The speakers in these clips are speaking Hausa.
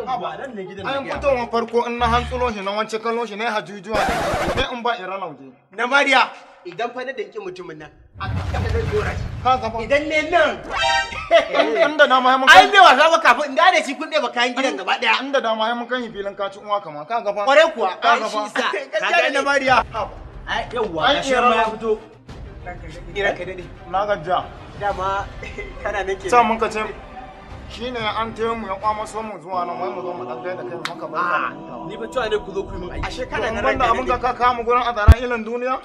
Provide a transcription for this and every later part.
Yawwa, nan ne gidan. An fitowar farko in na hantsulo shi na wance kallo shi na hajujuwa sai in ba ira lauje. Na Mariya, idan fa na danki mutumin nan, a kan zai dora shi. Ka ga fa. Idan ne nan. Inda dama ya mun Ai bai wasa ba, kafin in da shi kun ɗeba kayan gidan gaba ɗaya. Inda dama ya mun kan yi filin kaci uwa kama ka ga fa. Kwarai kuwa. Ka ga fa. Ai shi sa. Gaskiya ne na Mariya. Ai yawwa, Ai, gashi nan ma ya fito. Ranka daɗe. Na gajiya. Dama kana nan ke. Sa mun ka ce shine an taya mu ya kwama so mu zuwa nan, wai mu zo mu dan gaida kai maka barka da hutawa. Ni ba cewa ne ku zo ku yi min aiki. Ashe kana nan, Banda ranka abin ka daɗe. ka kama gurin azara ilin duniya.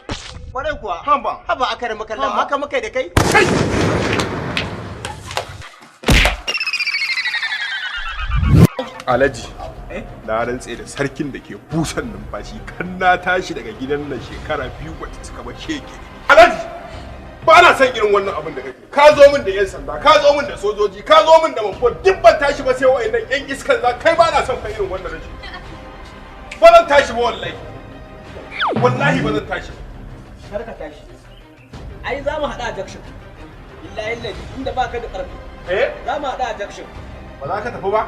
Kwarai kuwa. Haba. Haba aka rama kallon Haba. haka muka da kai. Alhaji, na rantse da sarkin da ke busan numfashi, kan na tashi daga gidan nan shekara 2 bata cika ba shege. Alhaji, ba na son irin wannan abin da kake. Ka zo min da 'yan sanda, ka zo min da sojoji, ka zo min da manfon, duk ban tashi ba sai wa'annan 'yan iskan za kai, ba na son fa irin wannan rashin. Ba zan tashi ba wallahi. Wallahi ba zan tashi ba. Kar ka tashi. Ai za mu haɗa a junction. Billahi ladi inda baka da ƙarfi. Eh? Za mu haɗa a junction. Ba za ka tafi ba?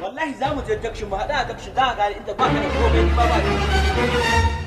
Wallahi za mu je junction, mu haɗa a junction, za ka gane inda baka da komai, ni ba ba.